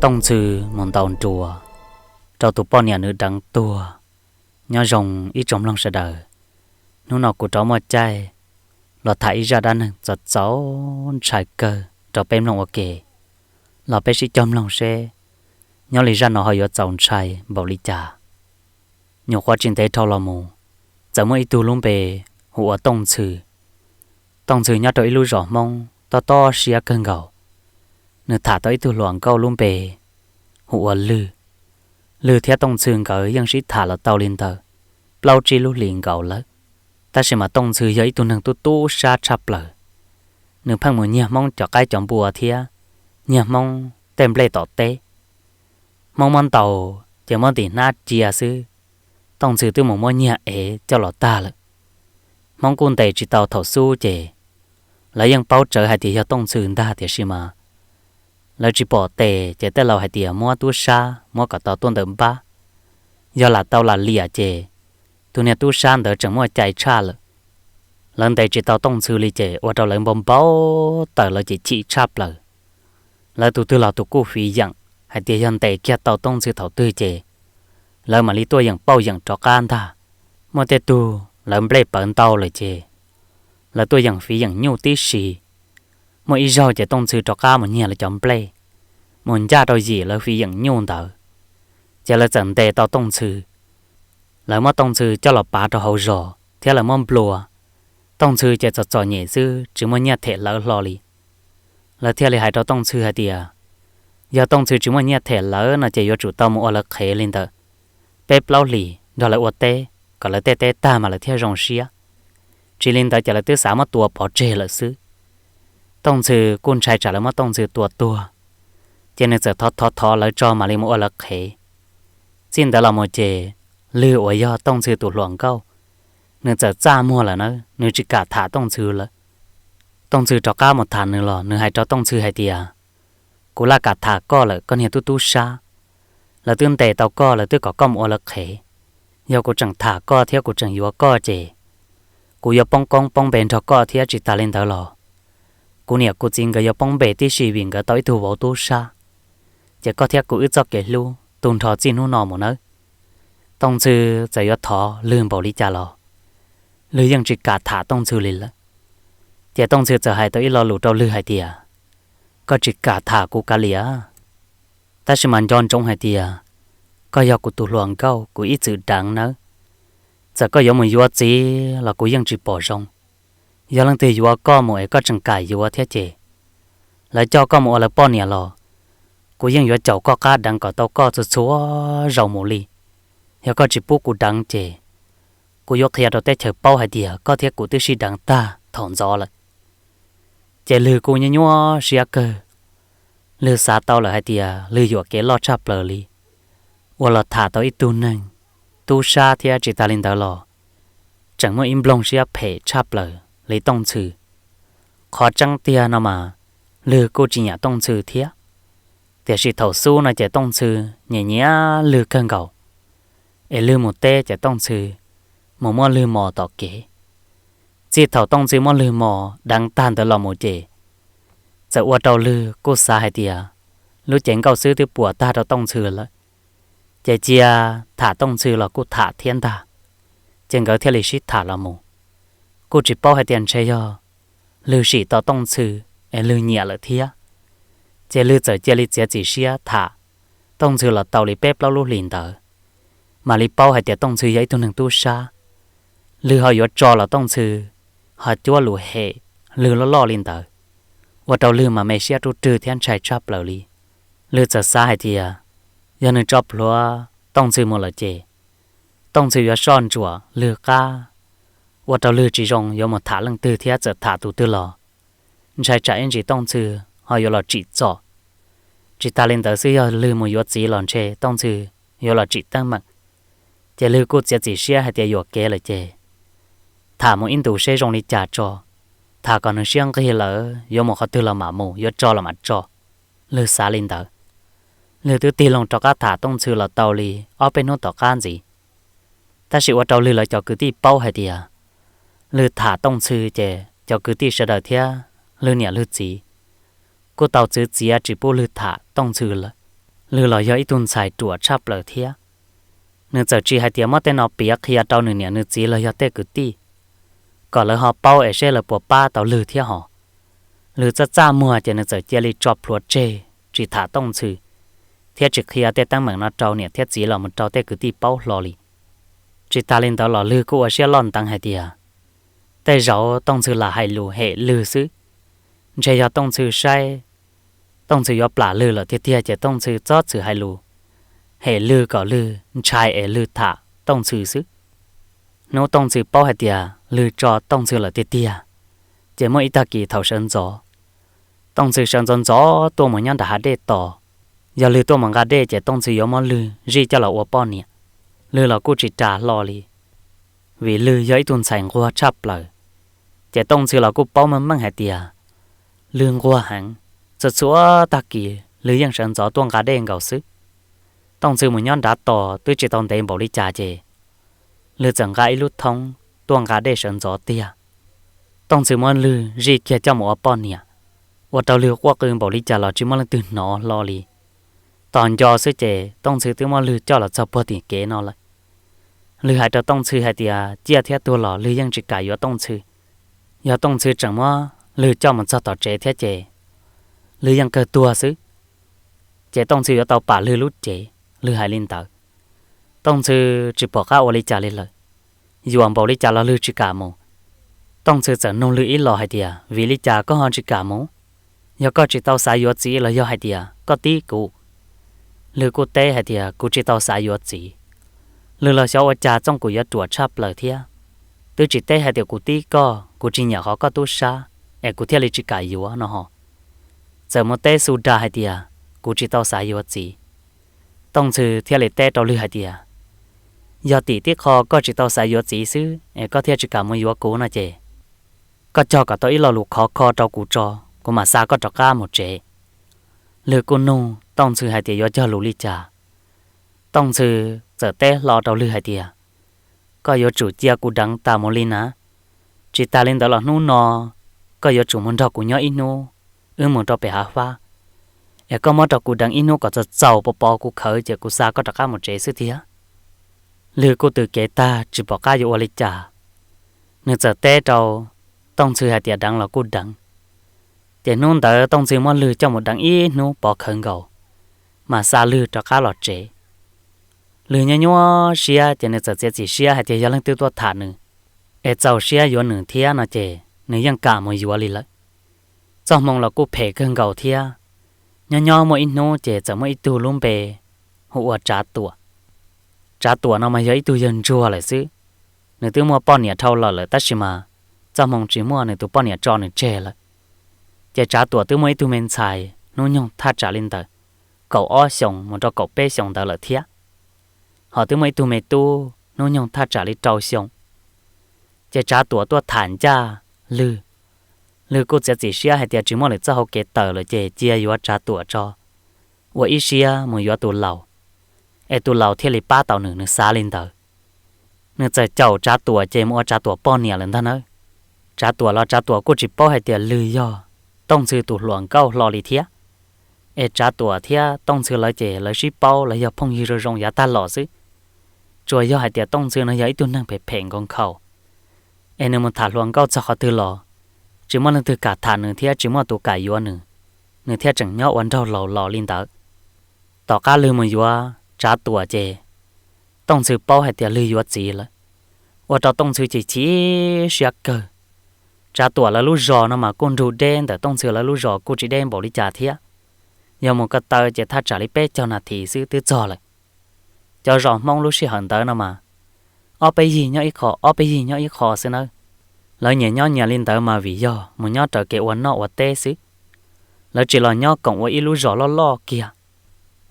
Tooj Ntxhw mus ntaus nruas rau tus poj niam nws deev tuag. Nyob zoo ib tsoom mloog sawv daws, hnub no kuv rov muaj caij los tham ib zaj dab neeg txaus txaus ntshai kawg rau peb mloog ua ke. Los peb sib cog mloog seb nyob li zaj no ho yuav txaus ntshai npaum li cas. Nyuam qhuav tsis ntev dhau los mus, txawm muaj ib tug lub npe hu ua Tooj Ntxhw. Tooj Ntxhw nyob rau ib lub zos Hmoob tob tob siab kawg nkaus. Nws tham tau ib tug hluas nkauj lub npe hu ua Lwg. Lwg thiab Tooj Ntxhw nkawd yeej sib tham los tau li ntawd plaub tsib lub hlis nkaus lawm, tab sis mas Tooj Ntxhw yog ib tug neeg tub tub sab tshaj plaws. Nws pheej mus nyiag Hmoob cov qaib cov npua thiab nyiag Hmoob tej nplej tom teb. Hmoob muab ntaus ces muab ntim hnab cia xwb, Tooj Ntxhw twb mus muab nyiag ev coj los tag lawm. Hmoob kuj ntes tsis tau thaum xub ces lawv yeej paub tsawv hais tias yog Tooj Ntxhw ntag, tiam sis mas lawv tsis pom tes ces tej laus hais tias muab tub sab muab kom tau tuaj ntawm npab. Yog lam tau lam liam ces tus niag tub sab ntawd tseem muaj cai tshaj lawm. Lawv ntes tsis tau Tooj Ntxhw li ces ua rau lawv npau npau taws, lawv ces chim tshaj plaws. Lawv tus twg los tus kuj fiv yeem hais tias yog ntes kiag tau Tooj Ntxhw thaum twg ces lawv mam li tuaj yeem pauj yeem rov qab ntag. Muaj tej tug lawv nplej pawv ntau lawm ces lawv tuaj yeem fiv yeem nyuj tib si. Muaj ib zaug ces Tooj Ntxhw rov qab mus nyiag lawv cov nplej, mus ncaj rau yim lawv fiv yeem nyuj ntawd, ces lawv txawm ntes tau Tooj Ntxhw. Lawv muab Tooj Ntxhw coj los pav rau hauv zos thiab lawv muab nplua. Tooj Ntxhw ces txom txom nyem xwb, tsis muaj nyiaj them lawv hlo li. Lawv thiaj li hais rau Tooj Ntxhw hais tias yog Tooj Ntxhw tsis muaj nyiaj them lawv no ces yuav tsum tau mus ua lawv qhev li ntawd peb plaub hlis nrog lawv ua teb kom lawv tej teb tag mas lawv thiaj zoo siab. Tsis li ntawd ces lawv twb xav muab tua pov tseg lawm xwb. Tooj Ntxhw kuj ntshai tsam lawv muab Tooj Ntxhw tua tuag, ces nws txawm thov thov thov lawv tso mam li mus ua lawv qhev. Txij ntawd los mus ces Lwg uas yog Tooj Ntxhw tus hluas nkauj, nws txawm txaj muag lawm na, nws tsis kam tham Tooj Ntxhw lawm. Tooj Ntxhw rov qab mus tham nws los nws hais rau Tooj Ntxhw hais tias kuv laj kam tham koj lawm koj niag tub tub sab. Lawv twb ntes tau koj, lawv twb kom koj mus ua lawv qhev. Yog kuv tseem tham koj thiab kuv tseem yuav koj ces kuv yuav poob koob poob npe nrog koj thiab tsis tas li ntawd los kuv niam kuv txiv nkawd yuav poob npe tib si vim nkawd tau ib tug vauv tub sab. Ces koj thiab kuv wb txoj kev hlub tu nrho txij hnub no mus nawb. Tooj Ntxhw txawm yuav thov Lwg npaum li cas los Lwg yeej tsis kam tham Tooj Ntxhw li lawm. Ces Tooj Ntxhw txawm hais tau ib lo lus rau Lwg hais tias koj tsis kam tham kuv kav liam, tab sis mas nco ntsoov hais tias koj yog kuv tus hluas nkauj kuv ib txwm deev nawb. Txawm koj yuav mus yuav txiv los kuv yeej tsis pom zoo. Yog leej twg yuav koj mus es koj tseem kam yuav thiab ces lawv coj koj mus ua lawv poj niam los kuv yeej yuav caum koj qab deev kom tau koj txhua txhua zaus mus li. Yog koj tsis pub kuv deev ces kuv yuav qhia rau teb chaws paub hais tias koj thiab kuv twb sib deev tag thaum ntxov lawm. Ces Lwg kuj nyuaj nyuaj siab kawg. Lwg xav tau lawm hais tias Lwg yuam kev loj tshaj plaws li, uas los tham tau ib tug neeg tub sab thiab tsis tas li ntawd los tseem muaj ib nplooj siab phem tshaj plaws li Tooj Ntxhw. Qhov tseeb tiag no mas Lwg kuj tsis nyiam Tooj Ntxhw thiab, tiam sis thaum xub no ces Tooj Ntxhw nyiam nyiam Lwg kawg nkaus. Es Lwg mus teb ces Tooj Ntxhw mus muab Lwg mos tom kev. Txij thaum Tooj Ntxhw muab Lwg mos deev tag ntawd los mus ces txawm ua rau Lwg kuj xav hais tias lub cev nkauj xwb twb puas tag rau Tooj Ntxhw lawm, ces cia tham Tooj Ntxhw los kuj tham thiab ntag. Ces nkawd thiaj li sib tham los mus. Kuj tsis paub hais tias ntshe yog Lwg sim tau Tooj Ntxhw es Lwg nyiam lawm thiab. Ces Lwg txawm cia li txiav txim siab tham Tooj Ntxhw los tau li peb plaub lub hlis ntawd, mam li paub hais tias Tooj Ntxhw yog ib tug neeg tub sab. Lwg ho yuav tso los Tooj Ntxhw ho cuab lus hem Lwg loj loj li ntawd, ua rau Lwg mas me siab ruj rwg thiab ntshai tshaj plaws li. Lwg txawm xav hais tias yog nws tso plhuav Tooj Ntxhw mus lawm ces Tooj Ntxhw yuav soj ntsuam Lwg qab, ua rau Lwg tsis zoo yuav mus tham leej twg thiab txawm tham tus twg los ntshai tsam ib ntsis Tooj Ntxhw ho yuav los tsim txom. Tsis tas li ntawd xwb yog Lwg mus yuav txiv los ntshe Tooj Ntxhw yuav los tsim teeb meem. Ces Lwg kuj txiav txim siab hais tias yuam kev lawm ces tham mus ib ntus seb zoo li cas tso, tham kom nws siab nqig lawm yuav mus qhov twg los mam mus, yuav tso los mam tso. Lwg xav li ntawd. Lwg twb tig loo rov qab tham Tooj Ntxhw los tau li ob peb hnub tom qab ntxiv, tab sis ua rau Lwg lawv cov kwv tij paub hais tias Lwg tham Tooj Ntxhw ces cov kwv tij sawv daws thiab Lwg niam Lwg txiv kuj tau txwv txiav tsis pub Lwg tham Tooj Ntxhw lawm. Lwg los yog ib tug ntxhais ruam tshaj plaws thiab. Nws txawm tsis hais tias muab tej no piav qhia rau nws niam nws txiv los yog tej kwv tij, kom lawv ho paub es seb lawv puas pab tau Lwg thiab hos. Lwg txaj txaj muag ces nws txawm cia li tso plhuav tseg, tsis tham Tooj Ntxhw, thiab tsis qhia tej teeb meem no rau niam thiab txiv los mus rau tej kwv tij paub hlo li. Tsis tas li ntawd los Lwg kuj ua siab loj nteev hais tias tej zaum Tooj Ntxhw lam hais lus hem Lwg xwb. Ntshe yog Tooj Ntxhw saib Tooj Ntxhw yuav plam Lwg lawm tiag tiag ces Tooj Ntxhw txhob txwm hais lus hem Lwg kom Lwg ntshai es Lwg tham Tooj Ntxhw xwb. Hnub Tooj Ntxhw paub hais tias Lwg tso Tooj Ntxhw lawm tiag tiag, ces muaj ib tag kis thaum sawv ntxov, Tooj Ntxhw sawv ntxov ntxov tuaj mus nyob nram hav dej tos. Yog Lwg tuaj mus nqa dej ces Tooj Ntxhw yuav muab Lwg zij coj los ua poj niam. Lwg los kuj tsis ras hlo li, vim Lwg yog ib tug ntxhais nquag tshaj plaws. Ces Tooj Ntxhw los kuj paub meej meej hais tias Lwg nquag heev, txhua txhua tag kis Lwg yeej sawv ntxov tuaj nqa dej nkaus xwb. Tooj Ntxhw mus nyob nrad tos twb tsis tau ntev npaum li cas ces Lwg txawm nqa ib lub thoob tuaj nqa dej sawv ntxov tiag. Tooj Ntxhw muab Lwg zij kiag coj mus ua poj niam, ua rau Lwg quaj qw npaum li cas los tsis muaj leej twg hnov hlo li. Tos nco xwb ces Tooj Ntxhw twb muab Lwg coj los txog puag tim kev no lawm. Lwg hais rau Tooj Ntxhw hais tias ciaj thiab tuag los Lwg yeej tsis kam yuav Tooj Ntxhw. Yog Tooj Ntxhw tseem muab Lwg coj mus txog tom tsev thiab ces Lwg yeej kawg tuag xwb. Ces Tooj Ntxhw yuav tau pam Lwg lub cev, Lwg hais li ntawd. Tooj Ntxhw tsis pom qab ua li cas li lawm, yuam npaum li cas los Lwg tsis kam mus. Tooj Ntxhw txawm nug Lwg ib los hais tias vim li cas koj ho tsis kam mus? Yog koj tsis tau xav yuav txiv los yog hais tias koj tib kuv? Lwg kuj teb hais tias kuv tsis tau xav yuav txiv. Lwg los xyov ua cas Tooj Ntxhw yuav ruam tshaj plaws thiab, twb tsis teb hais tias kuv tib koj, kuv tsis nyiam qhov koj tub sab, es kuv thiaj li tsis kam yuav no ho. Txawm mus teb xu dag hais tias kuv tsis tau xav yuav txiv. Tooj Ntxhw thiaj li teb rau Lwg hais tias yog tim tib qho koj tsis tau xav yuav txiv xwb es koj thiaj tsis kam mus yuav kuv no ces koj cog kom tau ib lo lus khov kho rau kuv tso, kuv mam xa koj rov qab mus tsev. Lwg kuj nug Tooj Ntxhw hais tias yuav cog lus li cas. Tooj Ntxhw txawm teb hlo rau Lwg hais tias koj yuav tsum cia kuv deev tas mus li na. Tsis tas li ntawd los hnub no koj yuav tsum mus nrog kuv nyob ib hnub, wb mus rau pem hav fab, es koj muab rau kuv deev ib hnub kom txaus txaus pov pov kuv khawv ces kuv xa koj rov qab mus tsev xwb tiag. Lwg kuj tws kev tag tsis pom qab yuav ua li cas, nws txawm teb rau Tooj Ntxhw hais tias deev los kuj deev. Ces hnub ntawd Tooj Ntxhw muab Lwg coj mus deev ib hnub pov khawv nkaus, mas xa Lwg rov qab los tsev. Lwg nyuaj nyuaj siab ces nws txawm txiav txim siab hais tias yog leej twg tuaj tham nws es txaus siab yuav nws thiab no ces nws yeej kam mus yuav li lawm. Txoj hmoo los kuj phem kawg nkaus thiab. Nyob nyob muaj ib hnub ces txawm muaj ib tug lub npe hu ua Tsav Tuam. Tsav Tuam no mas yog ib tug yawg ntsuag lawm xwb. Nws twb muaj poj niam dhau lawm lawm tab sis mas txoj hmoo tsis muaj, nws tus poj niam tso nws tseg lawm. Ces Tsav Tuam twb muaj ib tug me ntxhais hnub nyoog thaj tsam li ntawm kaum ob xyoos mus rau kaum peb xyoos ntawd lawm thiab. Ho twb muaj ib tug me tub hnub nyoog thaj tsam li rau xyoo. Ces Tsav Tuam tuaj tham ncaj Lwg. Lwg kuj txiav txim siab hais tias tsis muaj lwm txoj hau kev tawm lawm ces cia yuav Tsav Tuam tso, ua ib siab mus yuav tus laus, es tus laus thiaj li pab tau nws, nws xav li ntawd. Nws txawm caum Tsav Tuam ces mus ua Tsav Tuam poj niam lawm ntag nawb. Tsav Tuam los Tsav Tuam kuj tsis paub hais tias Lwg yog Tooj Ntxhw tus hluas nkauj hlo li thiab. Es Tsav Tuam thiab Tooj Ntxhw lawv ces lawv sib paub, lawv yog phooj ywg zoo zoo yav tag los xwb. Tsuas yog hais tias Tooj Ntxhw no yog ib tug neeg phem phem nkaus nkhaus, es nws mus tham hluas nkauj txog qhov twg los tsis muaj leej twg kam tham nws thiab tsis muaj tus kam yuav nws, nws thiaj tseem nyob ua nraug laus los li ntawd. Tom qab Lwg mus yuav Tsav Tuam ces Tooj Ntxhw paub hais tias Lwg yuav txiv lawm, ua rau Tooj Ntxhw chim chim siab kawg. Tsav Tuam lawv lub zos no mas kuj nrug deb ntawm Tooj Ntxhw lawv lub zos kuj tsis deb npaum li cas thiab. Yog mus ko taw ces thaj tsam li peb caug nas this xwb twb txog lawm. Cov zos Hmoob lub sij hawm ntawd no mas ob peb yig nyob ib qho, ob peb yig nyob ib qho xwb nawb. Lawv nyias nyob nyias li ntawd mas vim yog mus nyob raws kev ua noj ua teb xwb. Lawv tsis los nyob koom ua ib lub zos loj loj kiag.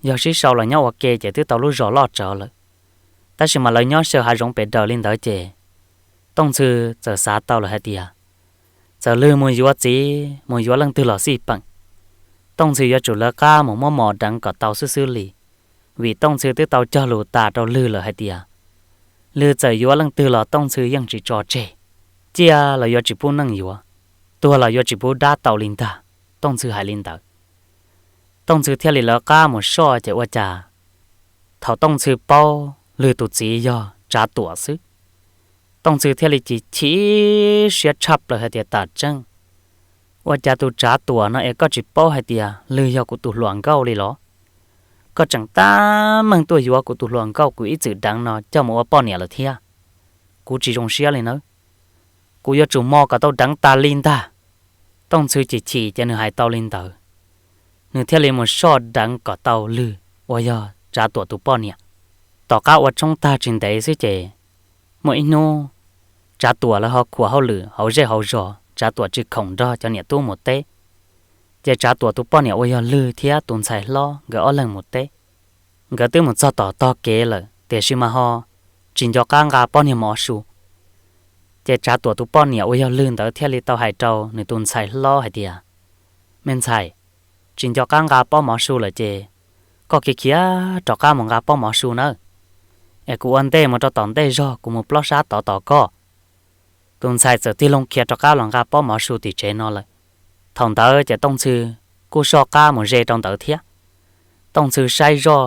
Yog sib sau los nyob ua ke ces twb tau lub zos loj tsawv lawm. Tab sis mas lawv nyob xyaw hav zoov pes daws li ntawd ces Tooj Ntxhw txawm xav tau lawm hais tias txawm Lwg mus yuav txiv mus yuav leej twg los xij peem, Tooj Ntxhw yuav tsum lawv qab mus muab mos deev kom tau xwb xwb li. Vim Tooj Ntxhw twb tau cog lus tas rau Lwg lawm hais tias Lwg txawm yuav leej twg los Tooj Ntxhw yeej tsis tso tseg, ciaj los yuav tsis pub neej yuav, tuag los yuav tsis pub dab tau li ntag. Tooj Ntxhw hais li ntawd. Tooj Ntxhw thiaj li lawv qab mus soj ces ua cas thaum Tooj Ntxhw paub Lwg tus txiv yog Tsav Tuam xwb, Tooj Ntxhw thiaj li chim chim siab tshaj plaws hais tias, Tam tseeb, ua cas tus Tsav Tuam no es koj tsis paub hais tias Lwg yog kuv tus hluas nkauj li los? Koj tseem tab meeg tuaj yuav kuv tus hluas nkauj kuv ib txwm deev no coj mus ua poj niam lawm thiab. Kuv tsis zoo siab li nawb. Kuv yuav tsum mos kom tau deev tas li ntag. Tooj Ntxhw chim chim ces nws hais tau li ntawd, nws thiaj li mus soj deev kom tau Lwg uas yog Tsav Tuam tus poj niam. Tom qab ua tshoob tag tsis ntev xwb ces muaj ib hnub Tsav Tuam lawv ho khuam hauj lwm hauv zej hauv zos, Tsav Tuam tsis khoom nrog cov niam tub mus teb. Ces Tsav Tuam tus poj niam uas yog Lwg thiab tus ntxhais hlob nkawd ob leeg mus teb. Nkawd twb mus txog tom tog kev lawm tiam sis mas ho tsis nco qab nqa pob niag mov su. Ces Tsav Tuam tus poj niam uas yog Lwg ntawd thiaj li tau hais rau nws tus ntxhais hlob hais tias, Me ntxhais, tsis nco qab nqa pob mov su lawm ces koj khiav khiav rov qab mus nqa pob mov su nawb, es kuv ua ntej mus rau tom ntej zog kuv mus plob sab tod tos koj. Tus ntxhais txawm tig loo khiav rov qab los nqa pob mov su tim tsev no lawm. Thaum ntawd ces Tooj Ntxhw kuj soj qab mus ze rau ntawd thiab. Tooj Ntxhw saib zoj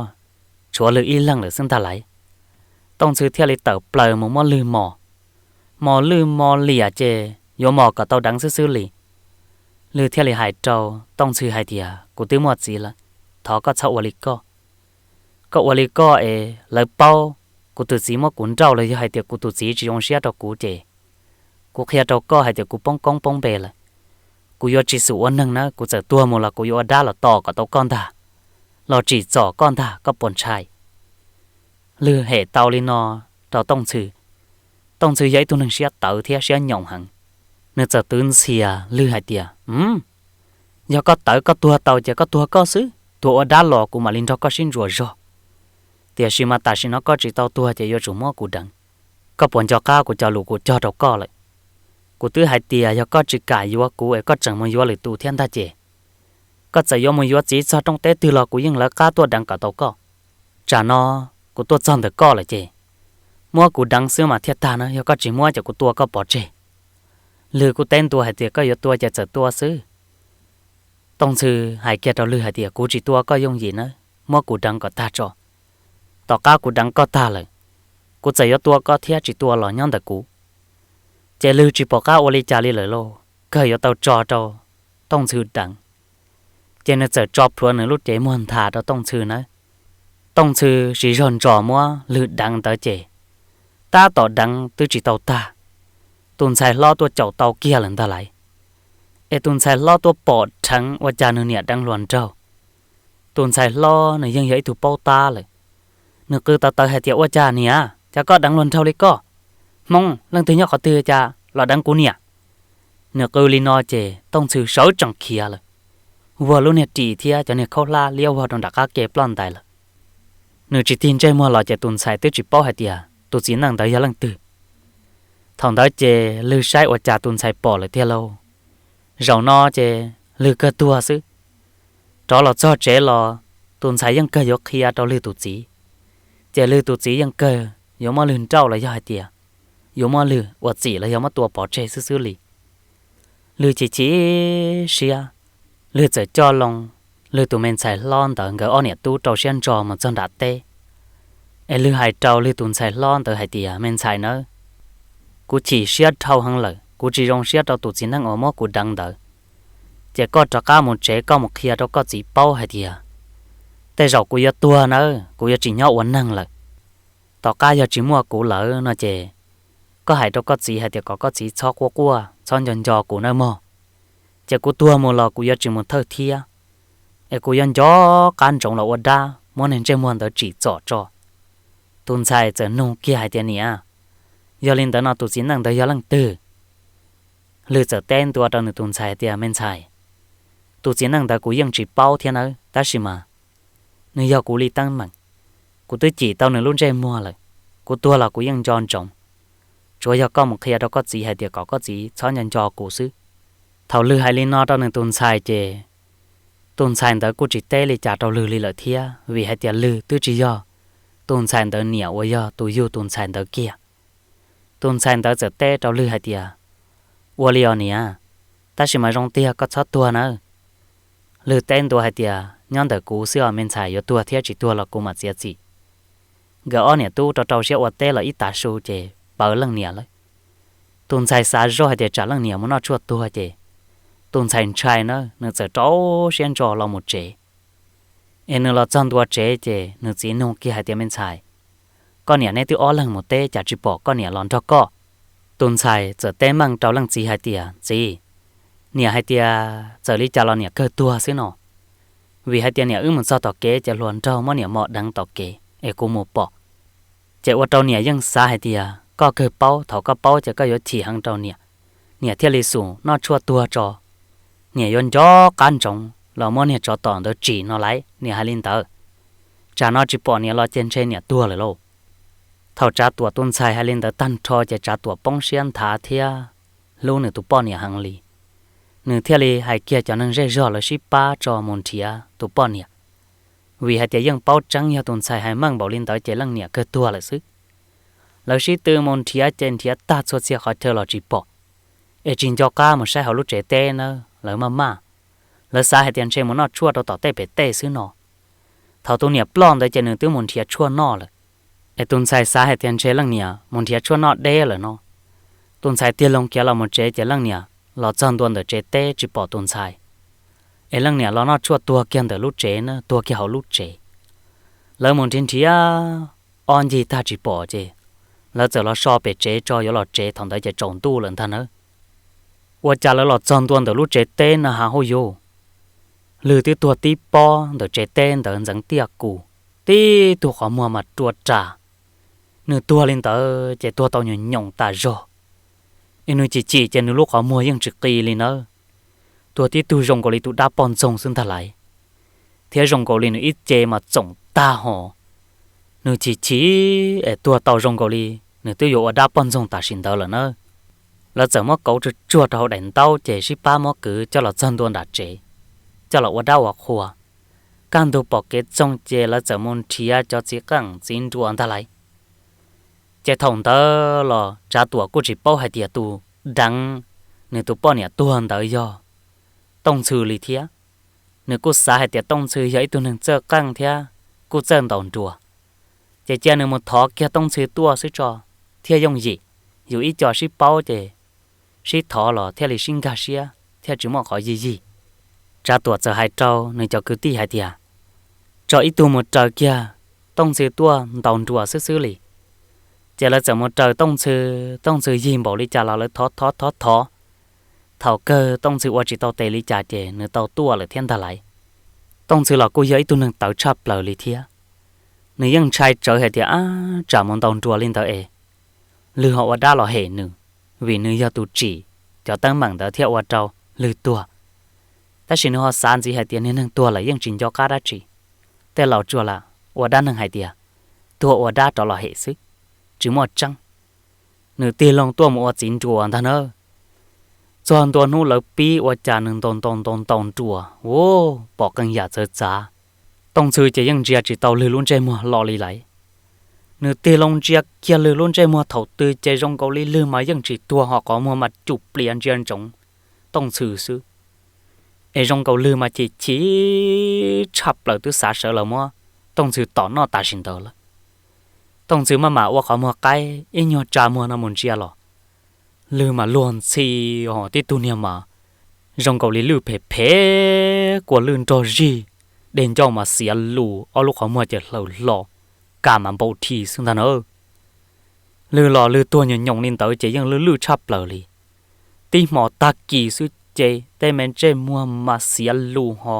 tshuav Lwg ib leeg lawm xwb ntag lauj. Tooj Ntxhw thiaj li tawm plaws mus muab Lwg mos, mos lwj mos liam ces yuav mos kom tau deev xwb xwb li. Lwg thiaj li hais rau Tooj Ntxhw hais tias, Kuv twb muaj txiv lawm, thov koj txhob ua li koj. Koj ua li koj es lawv paub kuv tus txiv muab kuv nrauj los yog hais tias kuv tus txiv tsis zoo siab rau kuv ces kuv qhia rau koj hais tias kuv poob koob poob npe lawm. Kuv yuav tsis xum ua neeg nawb, kuv txawm tuag mus los kuv yuav ua dab los tos kom tau koj ntag, los tsim txom koj ntag, koj puas ntshai? Lwg hem tau li no rau Tooj Ntxhw. Tooj Ntxhw yog ib tug neeg siab tawv thiab siab nyoos heev, nws txawm twv ntxhias Lwg hais tias, Yog koj tawv koj tuag tau ces koj tuag koj xwb, tuag ua dab los kuv mam li nrog koj sib ntsuas zog. Tiam sis mas tam sim no koj tsis tau tuag ces yuav tsum muab kuv deev. Koj puas nco qab kuv cov lus kuv cog rau koj lawm? Kuv twb hais tias yog koj tsis kam yuav kuv es koj tseem mus yuav lwm tus thiab ntag ces koj txawm yuav mus yuav txiv txog rooj teb twg los kuv yeej lawv qab tuaj deev kom tau koj. Tsam no kuv tuaj txog ntawm koj lawm ces muab kuv deev xwb mas thiaj tag na, yog koj tsis muab ces kuv tua koj pov tseg. Lwg kuj teb ntua hais tias, Koj yuav tua ces txawm tua xwb. Tooj Ntxhw hais kiag rau Lwg hais tias, Kuv tsis tua koj yooj yim nawb, muab kuv deev kom tag tso. Tom qab kuv deev koj tag lawm, kuv txawm yuav tua koj thiab tsis tua los nyob ntawm kuv. Ces Lwg tsis pom qab ua li cas li lawm lauj, kawg yuav tau tso rau Tooj Ntxhw deev. Ces nws txawm tso plhuav nws lub cev muag nthav rau Tooj Ntxhw nawb. Tooj Ntxhw siv zog ntsos muab Lwg deev ntawd ces tab tom deev twb tsis tau tag, tus ntxhais hlob tuaj caum tau kiag lawm ntag lauj. Es tus ntxhais hlob tuaj pom dheev ua cas nws niam deev hluas nraug. Tus ntxhais hlob nws yeej yog ib tug paub tab lawm, nws qw tawv tawv hais tias, Ua cas niam, cas koj deev hluas nraug li koj? Hmoob leej twg nyob qhov twg cas los deev kuv niam? Nws qw li no ces Tooj Ntxhw sawv tsees khiav lawm, vuag lub niag ris thiab cov niag khaub hlab liab vog rau nram qab ke ploj ntais lawm. Nws tsis tig ntsej muag los ces tus ntxhais twb tsis paub hais tias tus txiv neej ntawd yog leej twg. Thaum ntawd ces Lwg saib ua cas tus ntxhais pom lawm tiag lauj. Zaum no ces Lwg kawg tuag xwb. Rov los txog tsev los tus ntxhais yeej kawg yuav qhia rau Lwg tus txiv, ces Lwg tus txiv yeej kawg yuav muab Lwg nrauj los yog hais tias yuav muab Lwg ua txim los yog muab tua pov tseg xwb xwb li. Lwg chim chim siab, Lwg txawm coj loo Lwg tus me ntxhais hlob ntawd nkawd ob niam tub rau siab ntso mus txog nram teb. Es Lwg hais rau Lwg tus ntxhais hlob ntawd hais tias, Me ntxhais nawb, kuv chim siab dhau heev lawm, kuv tsis zoo siab rau tus txiv neej uas muab kuv deev ntawd. Ces koj rov qab mus tsev koj mus qhia rau koj txiv paub hais tias tej zaum kuv yuav tuag nawb, kuv yuav tsis nyob ua neeg lawm. Tom qab yog tsis muaj kuv lawm no ces koj hais rau koj txiv hais tias kom koj txiv txhob quaj quaj, txhob nco nco kuv nawb mog. Ces kuv tuag mus los kuv yuav tsis mus thawj thiab, es kuv yuav nco qab ntsoov los ua dab muab niag ntsej muag ntawd tsim txom tso. Tus ntxhais txawm nug kiag hais tias, Niam, yog li ntawd no tus txiv neej ntawd yog leej twg? Lwg txawm teb ntua rau nws tus ntxhais hais tias, Me ntxhais, tus txiv neej ntawd kuv yeej tsis paub thiab nawb, tab sis mas nws yog kuv li teeb meem. Kuv twb cim tau nws lub ntsej muag lawm, kuv tuag los kuv yeej nco ntsoov. Tsuav yog koj mus qhia rau koj txiv hais tias kom koj txiv txhob nco nco kuv xwb. Thaum Lwg hais li no rau nws tus ntxhais ces tus ntxhais ntawd kuj tsis teb li cas rau Lwg li lawm thiab, vim hais tias Lwg twb tsis yog tus ntxhais ntawd niam uas yog tus yug tus ntxhais ntawd kiag. Tus ntxhais ntawd txawm teb rau Lwg hais tias, Ua li os niam, tab sis mas zoo tiag koj txhob tuag nawb. Lwg teb ntua hais tias, nyob ntawm kuv xwb os me ntxhais, yuav tuag thiab tsis tuag los kuv mam txiav txim. Nkawd ob niam tub rau rau siab ua teb los ib tav su ces paws leej niam lawm. Tus ntxhais xav zoj hais tias tsam leej niam mus noj tshuaj tuag ces tus ntxhais ntshai na, nws txawm rau siab ntso los mus tsev. Es nws los txog ntua tsev ces nws txiv nug kiag hais tias, me ntxhais, koj niam neb twb ob leeg mus teb cas tsis pom koj niam los nrog koj? Tus ntxhais txawm teb meej rau leej txiv hais tias, txiv, niam hais tias txawm li cas los niam kawg tuag xwb no, vim hais tias niam wb mus txog tom kev ces hluas nraug muab niam mos deev tom kev es kuv mus pom. Ces ua rau niam yeej xav hais tias koj kawg paub, thaum koj paub ces koj yuav chim heev rau niam, niam thiaj li xum noj tshuaj tuag tso. Niam yuav nco qab ntsoov los muab niag tsov tom ntawd tsim no lauj, niam hais li ntawd. Tsam no tsis pom niam los ces ntshe niam tuag lawm lauj. Thaum Tsav Tuam tus ntxhais hais li ntawd tag nrho ces Tsav Tuam poob siab nthav thiab hlub nws tus poj niam heev li. Nws thiaj li hais kiag cov neeg zej zog lawv sib pab tso mus nrhiav tus poj niam, vim hais tias yeej paub tseeb yog tus ntxhais hais meej npaum li ntawd ces leej niam kawg tuag lawm xwb. Lawv sib tw mus nrhiav ces nrhiav tag txhua txhia qhov chaw los tsis pom, es tsis nco qab mus saib hauv lub tsev teb nawb, lawv maj maj. Lawv xav hais tias ntshe mus noj tshuaj rau tom tej pem tej xwb no. Thaum tus niam ploj ntawd ces nws twb mus nrhiav tshuaj noj lawm. Es tus ntxhais xav hais tias ntshe leej niam mus nrhiav tshuaj noj deb lawm no. Tus ntxhais tig loo khiav los mus tsev ces leej niam los txog ntua ntawm tsev teb tsis pom tus ntxhais. Es leej niam los noj tshuaj tuag kiag ntawm lub tsev na, tuag kiag hauv lub tsev. Lawv mus nrhiav nrhiav ob ncig tag tsis pom ces lawv txawm los so pem tsev tso yuav los tsev, thaum ntawd ces tsaus ntuj lawm ntag nawb. Ua cas lawv los txog ntua ntawm lub tsev teb na has huj yuv, Lwg twb tuag tib pob ntawm tsev teb ntawd ntxeev tiaj kus, tib tug qhov muag mas rua ras. Nws tuag li ntawd ces tuag tau nyoos nyoos tas zog, es nws chim chim ces nws lub qhov muag yeej tsis qi li nawb. Tuag tib tug zoo nkaus li tus dab poj ntxoog xwb ntag lauj, thiab zoo nkaus li nws ib ce mas txoom tag hos. Nws chim chim es tuag tau zoo nkaus li nws twb yuav ua dab poj ntxoog tam sim ntawd lawm nawb. Lawv txawm muab kauv tsuag tsuag rau hauv daim ntaub ces sib pab muab kwv coj los txog ntua nram tsev, coj los ua dab ua qhua. Kaj ntug pom kev txoog ces lawv txawm mus nrhiav cov txiv qeej txiv nruas ntag lauj. Ces thaum ntawd los Tsav Tuam kuj tsis paub hais tias tus deev nws tus poj niam tuag ntawd yog Tooj Ntxhw li thiab. Nws kuj xav hais tias Tooj Ntxhw yog ib tug neeg txawj qeej thiab kuj txawj ntaus nruas, ces cia nws mus thov kiag Tooj Ntxhw tuaj xwb tso thiaj yooj yim. Yus ib co sib paub ces sib thov los thiaj li sib nkag siab thiaj tsis muaj qhov yig yig. Tsav Tuam txawm hais rau nws cov kwv tij hais tias tso ib tug mus raws kiag Tooj Ntxhw tuaj ntaus nruas xwb xwb li. Ces lawv txawm mus raws Tooj Ntxhw, Tooj Ntxhw yig npaum li cas los lawv thov thov thov thov. Thaum kawg Tooj Ntxhw ua tsis tau tes li cas ces nws tau tuaj lawm thiab ntag lauj. Tooj Ntxhw los kuj yog ib tug neeg tawv tshaj plaws li thiab. Nws yeej ntshai tsawv hais tias ab tsam mus ntaus nruas li ntawd es Lwg ho ua dab los hem nws, vim nws yog tus tsim cov teeb meem ntawd thiaj ua rau Lwg tuag. Tab sis nws ho xav ntxiv hais tias niag neeg tuag lawm yeej tsis nco qab dab tsi. Tej laus tsuas lam ua dab neeg hais tias tuag ua dab rov los hem xwb, tsis muaj tseeb. Nws tig loo tuaj mus ua txiv nruas ntag nawb. Txog ntua hnub lawv pib ua cas nws ntaus ntaus ntaus ntaus nruas, u, pom qee yam txawv txav. Tooj Ntxhw ces yeej ntsia tsis tau Lwg lub ntsej muag hlo li lauj. Nws tig loo ntsia kiag Lwg lub ntsej muag thaum twg ces zoo nkaus li Lwg mas yeej tsis tuag ho qhov muag mas cum plias ntsia ntsoov Tooj Ntxhw xwb. Es zoo nkaus Lwg mas chim chim tshaj plaws twb xav sawv los muab Tooj Ntxhw tom noj tam sim ntawd lawm. Tooj Ntxhw maj mam ua qhov muag qaib ib nyuag tsa muag no mus ntsia los Lwg mas luag ntxhi ho tib tug niag mas zoo nkaus li lwj phem phem kua lwj nrog zig, dej ncauj mas xiav lus, ob lub qhov muag ces hlaws hlo, kas mas npau thi xwb ntag na. Lwg los Lwg tuag nyoos nyoos li ntawd ces yeej lwj lwj tshaj plaws li. Tib hmo tag kis xwb ces tej me ntsej muag mas xiav lus ho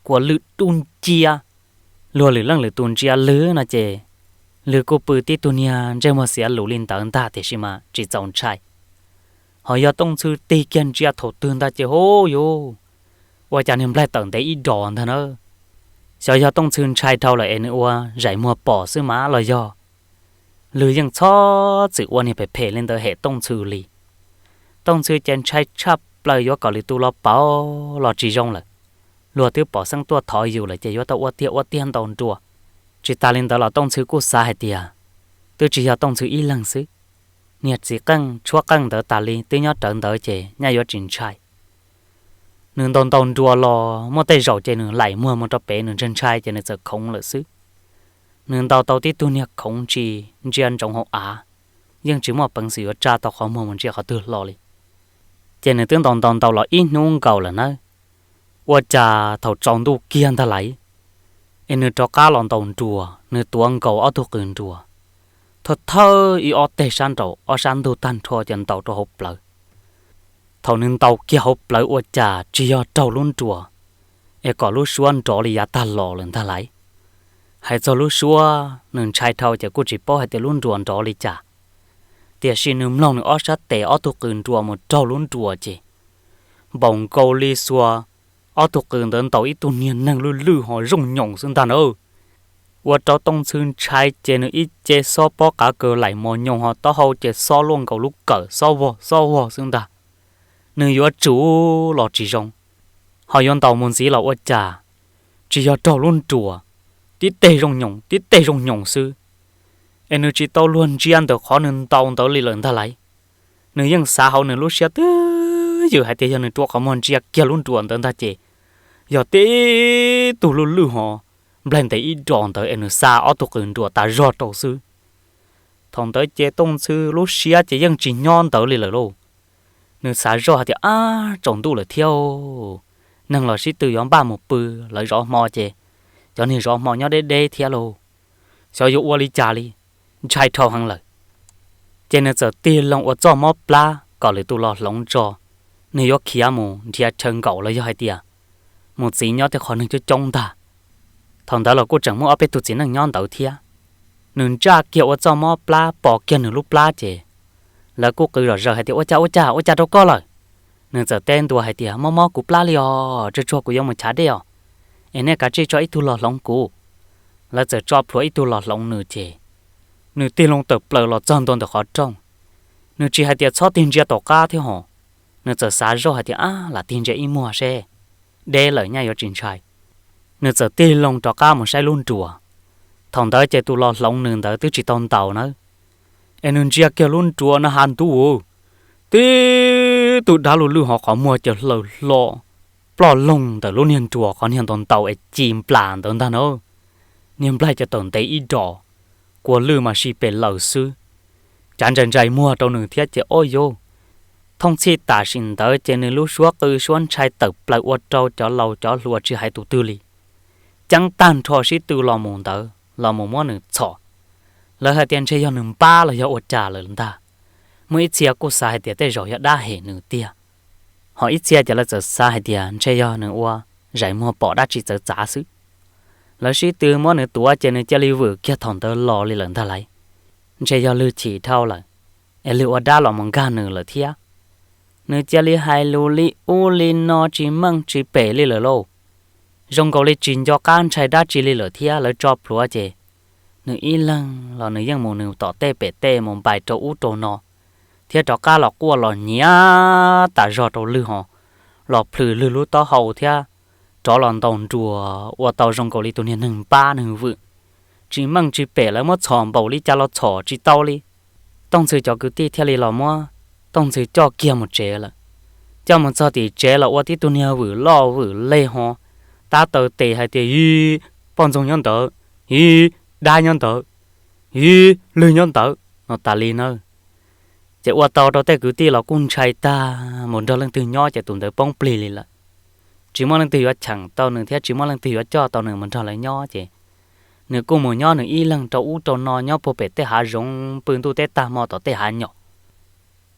kua lwj dub nciab. Luag lwm leej lwm tus ntsia Lwg no ces Lwg kuj pw tib tug niag ntsej muag xiav lus li ntawd ntag tiam sis mas tsis txaus ntshai. Ho yog Tooj Ntxhw tig kiag ntsia thaum twg ntag ces hu yuv, ua cas niag nplaig tawm ntev ib dos ntag na. Xyov yog Tooj Ntxhw ntshai dhau lawm es nws ua zaim muag pom xwb mas los yog Lwg yeej txhob txwm ua niag phem phem li ntawd hem Tooj Ntxhw li. Tooj Ntxhw ces ntshai tshaj plaws yuav kom lwm tus los pauv los tsis zoo lawm. Luag twb pom xeeb tuaj thov yus lawm ces yuav tau ua tiag ua tiag ntaus nruas. Tsis tas li ntawd los Tooj Ntxhw kuj xav hais tias twb tsis yog Tooj Ntxhw ib leeg xwb, niag txiv qeej tshuab qeej ntawd tas li twb nyob rawv ntawd ces nyaj yuav tsis ntshai. Nws ntaus ntaus nruas los muaj tej zaum ces nws laim muag mus rau pem, nws ntshai ntshai ces nws txawm khoov lawm xwb. Nws ntaus tau tib tug niag khoov tsis ntsia ntsoov hauv av, yeej tsis muaj peev xwm yuav tsa tau qhov muag mus ntsia qhov twg hlo li. Ces nws twb ntaus ntaus ntaus los ib hnub nkaus lawm nawb, ua cas thaum tsaus ntuj kiag ntag lauj, es nws rov qab los ntaus nruas, nws tuav nkaus ob tug qws nruas thawj thawj ib ob teg sab nraum ob sab ntug tag nrho ces ntaus rau hauv plawv. Thaum nws ntaus kiag hauv plawv ua cas tsis yog raug lub nruas, es kom lub suab nrov li yav tag los lawm ntag lauj. Hais txog lub suab nws ntshai dhau ces kuj tsis paub hais tias lub nruas nrov li cas, tiam sis nws mloog nws ob sab tes ob tug qws nruas mus raug lub nruas ces npaum nkaus li xuas ob tug qws ntawd ntaus ib tug niag neeg lwj lwj ho zooj nyoos xwb ntag na. Ua rau Tooj Ntxhw ntshai ces nws ib ce xob pob qav kaws laim mos nyoos ho taub hau ces xob luaj nkaus lub kawm xob vog xob vog xwb ntag. Nws yuav tsum los tsis zoo, ho yuav ntaus mus ntxiv los ua cas tsis yog raug lub nruas, tib teg zooj nyoos tib teg zooj nyoos xwb, es nws tsis tau luag ntsia ntawm qhov nws ntaus ntawd li lawm ntag lauj. Nws yeej xav hauv nws lub siab twb ywm hais tias yog nws rua qhov muag ntsia kiag lub nruas ntawd ntag ces yog tib tug lwj lwj ho nplaig ntev ib dos ntawd es nws xa ob tug qws nruas tas zog rau xwb. Thaum ntawd ces Tooj Ntxhw lub siab ces yeej tsis nyob ntawd li lawm lauj. Nws xav zoj hais tias, ab, tsaus ntuj lawm thiab, neeg los sib tw yuav npaj mus pw, lawv zov hmo ces cov niag zov hmo nyob deb deb thiab lauj, xyov yuav ua li cas li, ntshai dhau heev lawm. Ces nws txawm tig loo ua txoj mob plab kom lwm tus los hloov tso, nws yuav khiav mus nrhiav chaw nkaum los yog hais tias mus txiv nyob tej qhov neeg coob coob ntag. Thaum ntawd los kuj tseem muaj ob peb tug txiv neej nyob ntawd thiab. Nws ntsaj kiag ua txoj mob plab pom kiag nws lub plab ces lawv kuj qw zom zaws hais tias, ua cas ua cas ua cas rau koj lawm? Nws txawm teb ntua hais tias, mob mob kuv plab li os, tsuag tsuag kuv yuav mus chav dej os, es nej kav tsij tso ib tug los hloov kuv. Lawv txawm tso plhuav ib tug los hloov nws ces nws tig loo tawm plaws los txog ntua ntawm qhov rooj. Nws tsis hais tias txhob tig ntsia tom qab thiab hos, nws txawm xav zoj hais tias, ab, lam tig ntsia ib muag seb, deb lawm nyaj yuav tsis ntshai. Nws txawm tig loo rov qab mus saib lub nruas. Thaum ntawd ces tus los hloov nws ntawd twb tsis tau ntaus nawb, es nws ntsia kiag lub nruas no has ntuj, tib tug dab lwj lwj ho qhov muag ces hlaws hlo ploj loog ntawm lub niag nruas qhov niag ntaus ntaus es ci nplas ntawd ntag na. Niag nplaig ces tawm ntev ib dos, kua lwj mas sib pes lawm xwb, cav ntsais ntsais muag rau nws thiab ces ob yug. Thooj txhij tam sim ntawd ces nws lub suab qw suab ntshai tawm plaws ua rau cov laus cov hluas tsis hais tus twg li, ceeb tag nrho sib tw los mus ntawd los mus muab nws txhom. Lawv hais tias ntshe yog nws npab los yog ua cas lawm ntag. Muaj ib txhia kuj xav hais tias tej zaum yog dab hem nws tiag, ho ib txhia ces lawv txawm xav hais tias ntshe yog nws ua zais muag pom dab tsi txawv txav xwb. Lawv sib tw muab nws tuav ces nws cia li vwm kiag thaum ntawd los li lawm ntag lauj. Ntshe yog lwg chim dhau lawm, es lwg ua dab los mus nkag nws lawm thiab. Nws cia li hais lus li ub li no tsis meej tsis pem li lawm lauj. Zoo nkaus li tsis nco qab ntshai dab tsi li lawm thiab, lawv tso plhuav ces nws ib leeg los nws yeej mus nws tom tej pem tej mus npais rau ub rau no, thiab rov qab los quaj los nyiav tas zog rau lwg ho los plhws lwg lub taub hau thiab rov los ntaus nruas ua tau zoo nkaus li tus niag neeg npab neeg vwm. Tsis meej tsis pem, lawv muab txhom npaum li cas los txhom tsis tau li. Tooj Ntxhw cov kwv tij thiaj li los muab Tooj Ntxhw coj kiag mus tsev lawm. Coj mus txog tim tsev los ua tib tug niag vwm loj vwm leg ho tab taw tes hais tias, ib, poj ntxoog nyob ntawd, ib, dab nyob ntawd, ib, lwg nyob ntawd no tas li na. Ces ua tau rau tej kwv tij los kuj ntshai tag, mus nrog leej twg nyob ces tus ntawd poob plig li lawm. Tsis muaj leej twg yuav cheem tau nws thiab tsis muaj leej twg yuav coj tau nws mus nrog lawv nyob ces nws kuj mus nyob nws ib leeg rau ub rau no nyob puag pem tej hav zoov pw ntuj teb tag hmo tom tej hav nyom.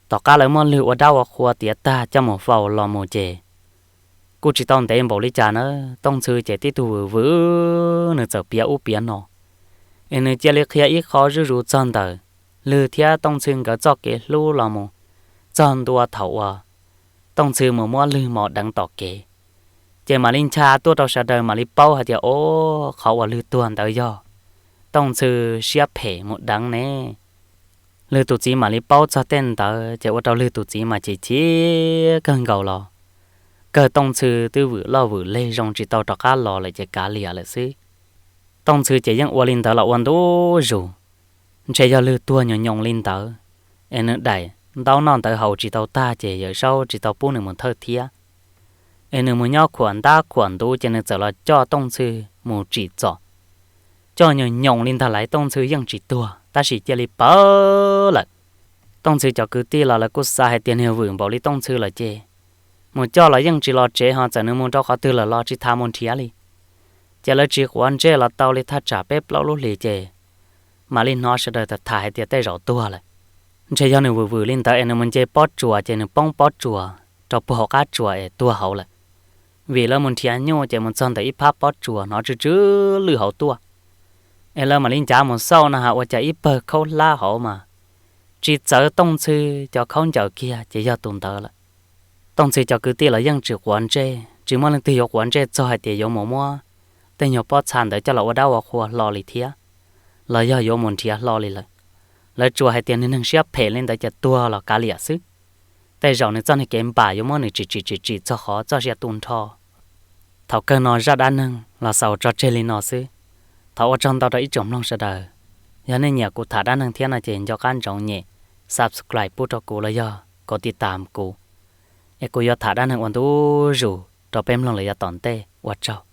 Tom qab lawv muab lwg ua dab ua qhua tiav tag coj mus faus los mus ces kuj tsis tau ntev npaum li cas na, Tooj Ntxhw ces tib tug vwm vwm, nws txawm piav ub piav no, es nws cia li qhia ib qho zuj zus txog ntawm lwg thiab Tooj Ntxhw nkawd txoj kev hlub los mus txog ntua thaum uas Tooj Ntxhw mus muab lwg mos deev tom kev. Ces mam li ncha tuaj rau sawv daws mam li paub hais tias, o, qhov uas lwg tuag ntawd yog Tooj Ntxhw siab phem mus deev ne. Lwg tus txiv mam li paub txog tej ntawd ces ua rau lwg tus txiv mas chim chim kawg nkaus los kawg Tooj Ntxhw twb vwm loj vwm leg zoo tsis tau rov qab los lawm ces kav liam lawm xwb. Tooj Ntxhw ces yeej ua li ntawd los ua ntu zus. Ntshe yog lwg tuag nyoos nyoos li ntawd, es nws daim ntaub noj ntawv haus tsis tau tag ces Yawm Saub tsis tau pub nws mus thawj thiab. Es nws mus nyob khuam ntab khuam ntuv ces nws txawm los coj Tooj Ntxhw mus tsim txom, coj nyoos nyoos li ntag lauj, Tooj Ntxhw yeej tsis tuag tab sis cia li pawv lawm. Tooj Ntxhw cov kwv tij los lawv kuj xav hais tias niag vwm npaum li Tooj Ntxhw lawm ces mus coj los yeej tsis los tsev, ho txawm nws mus rau qhov twg lawm los tsis tas mus nrhiav li. Ces lawv tsis quav ntsej los tau li thaj tsam peb plaub lub hlis ces mam li hnov sawv daws tham hais tias tej zaum tuag lawm. Ntshe yog nws vwm vwm li ntawd es nws mus nce pob tsuas ces nws poob pob tsuas rau puag hauv qab tsuas es tuag hauv lawm. Vim lawv mus nrhiav nyuj ces mus txog ntawm ib phab pob tsuas hnov tsw tsw lwj hauv tuaj, es lawv mam li ncav mus xauj no has ua cas ib pawg khaub hlab hauv mas tsis txawv Tooj Ntxhw cov khaub ncaws kiag ces yog tus ntawd lawm. Tooj Ntxhw cov kwv tij los yeej tsis quav ntsej, tsis muaj leej twg yuav quav ntsej txog hais tias yuav mus muab tej nyuag pob txha ntawd coj los ua dab ua qhua hlo li thiab, los yog yuav mus nrhiav hlo li lawm. Lawv tsuas hais tias niag neeg siab phem li ntawd ces tuag los kav liam xwb. Tej zaum nws txoj niag kev npam yuav muab nws tsim tsim tsim tsim txog qhov txoj sia tu nrho. Thaum kawg no zaj dab neeg los xaus tso tseg li no xwb. Thov ua tsaug ntau rau ib tsoom mloog sawv daws. Yog nej nyiam kuv tham dab neeg thiab no ces nco qab ntsoov nyem subscribe pub rau kuv los yog kom tiv tam kuv, es kuv yuav tham dab neeg ua ntu zus rau peb mloog lawm yav tom ntej. Ua tsaug.